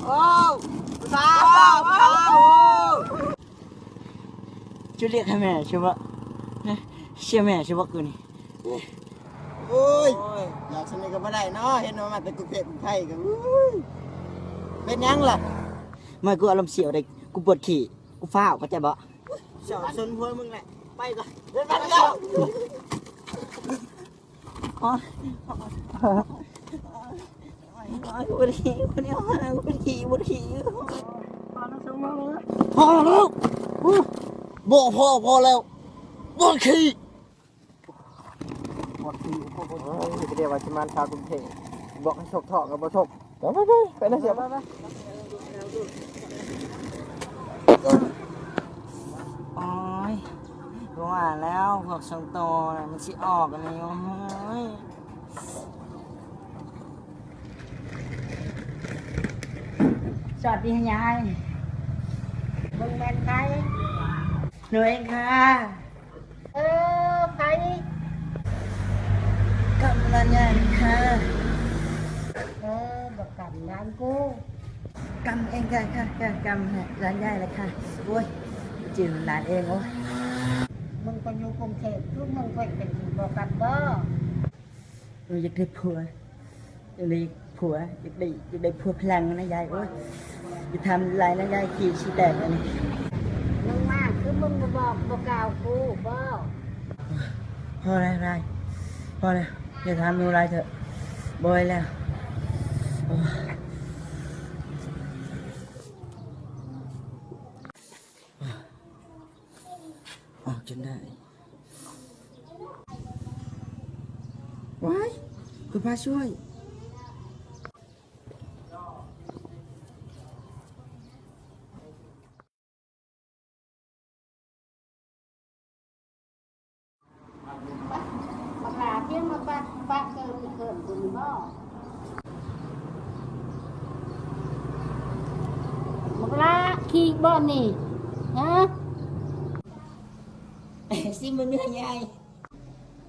ໂອ້ ຜູ້ສາວ ຜູ້ສາວ ໂອ້ ຈະລຽກໃຫ້ແມ່ຊິບໍ່ ເຊື່ອແມ່ຊິບໍ່ກູນີ້. ໂອ້ຍ ຢາກສ່ຳນີ້ກໍບໍ່ໄດ້ເນາະ ເຫັນວ່າມາແຕ່ກຸງເທບກຸງໄທກໍ ເປັນຫຍັງລະ? ມາ ກູອາລົມສຽວເດ້ ກູປວດຂີ້ ກູຟ້າວ ເຂົ້າໃຈບໍ່? ສອນຊົນຫົວມຶງແຫຼະ ໄປກ່ອນ ເດີນມາແລ້ວ. ໂອ້ຍ ໂອ້ຍ ໂອ້ຍ ກູປວດຂີ້ ກູປວດຂີ້ ກູປວດຂີ້ ກູປວດຂີ້ ພໍແລ້ວ ພໍແລ້ວ ບໍ່ ພໍ ພໍແລ້ວ ປວດຂີ້ ປວດຂີ້ ໂອ້ຍ ກໍເດວ່າຊິມາຊາວກຸງເທບ ບອກໃຫ້ຊົກທ້ອງກໍບໍ່ຊົກ. ໄປ ໄປ ໄປ ໄປນະ ເສຍ ໄປ ໄປ. ໂອ້ຍ ວ່າແລ້ວ ພວກສອງໂຕນະ ມັນຊິອອກອັນນີ້ ໂອ້ຍ. ສະຫວັດດີຍາຍ ເບິ່ງແມ່ນໃຜ? ໜູເອງຄ່ະ. ເອີ ໃຜ? ກຳຫຼານຍາຍຄ່ະ. ເອີ ບັກກຳຫຼານກູ. ກຳເອງຄ່ະ ກຳຫຼານຍາຍແຫຼະຄ່ະ. ໂອ້ຍ ຈື່ຫຼານເອງ ໂອ້ຍ. ມຶງໄປຢູ່ກຸງເທບ ຄືມຶງເປັນ ເປັນບໍ່ກັບບໍ່? ເອີ ຢາກໄດ້ຜົວ ຢາກໄດ້ຜົວ ຢາກໄດ້ ຢາກໄດ້ຜົວຝຣັ່ງນະຍາຍ ໂອ້ຍ ຢ່າຖາມຫຼາຍນະຍາຍ ຂີ້ຊິແຕກແລ້ວນີ້. ມຶງມາ ຄືມຶງບໍ່ບອກບໍ່ກ່າວກູບໍ? ພໍແລ້ວນາຍ ພໍແລ້ວ ຢ່າຖາມໜູຫຼາຍເຖາະ ບໍ່ໄຫວແລ້ວ. ອອກຈົນໄດ້. ວ້າຍ ຄຸນພະຊ່ວຍ. ບັກຫຼ້າພຽງມາປະ ປະເກີນເກີນບຸນບໍ່? ບັກຫຼ້າຂີ້ບໍ່ນີ້ ຮະ? ຊິມເບິ່ງເດີຍາຍ.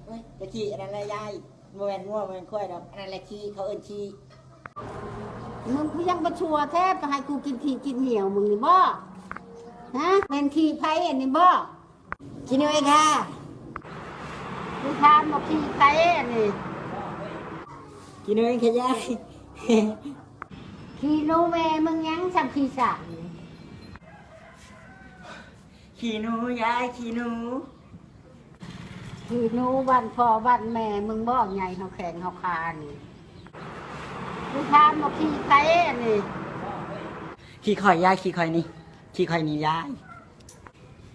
ໂອ້ຍ ຕະຂີ້ອັນນັ້ນແຫຼະຍາຍ ບໍ່ແມ່ນງົວ ບໍ່ແມ່ນຄວາຍດອກ ອັນນັ້ນແຫຼະຂີ້ ເຂົາເອີ້ນຂີ້. ມຶງຄືຍັງບໍ່ຊົ່ວແທ້ ໄປໃຫ້ກູກິນຂີ້ກິນຫຽວມຶງນີ້ບໍ່? ຮະ? ແມ່ນຂີ້ໃຜອັນນີ້ບໍ່? ຂີ້ໜູເອງຄ່ະ. ກູຖາມວ່າຂີ້ໃຜອັນນີ້? ຂີ້ໜູເອງຄ່ະຍາຍ. ຂີ້ໜູແມ່ມຶງຫຍັງຊ່ຳຂີ້ສາກນີ້? ຂີ້ໜູຍາຍ ຂີ້ໜູ. ຂີ້ໜູບ້ານພໍ່ບ້ານແມ່ມຶງບໍ່ ໃຫຍ່ເຮົາແຂງເຮົາຂານີ້? ກູຖາມວ່າຂີ້ໃຜອັນນີ້? ຂີ້ຂ້ອຍຍາຍ ຂີ້ຂ້ອຍນີ້ ຂີ້ຂ້ອຍນີ້ຍາຍ.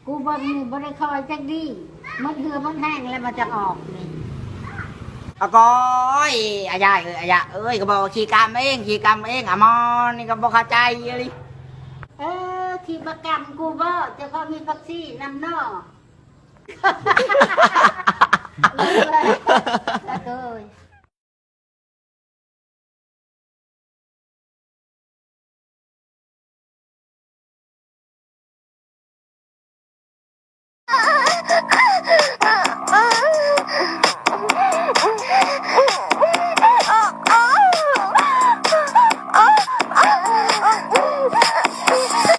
ກູເບິ່ງນີ້ບໍ່ໄດ້ຄ່ອຍຈັກດີ ໝົດເຫື່ອໝົດແຮງແລ້ວມັນຈັ່ງອອກນີ້. ອາກ້ອຍ ອາຍາຍເອີຍ ອາຍາເອີຍ ກໍບອກວ່າຂີ້ກຳເອງ ຂີ້ກຳເອງ ອາໝໍນີ້ກໍບໍ່ເຂົ້າໃຈອີ່ຫຼີ. ເອີ ຂີ້ບັກກຳກູບໍ? ເຈົ້າຂອງມີຜັກຊີນຳເນາະ.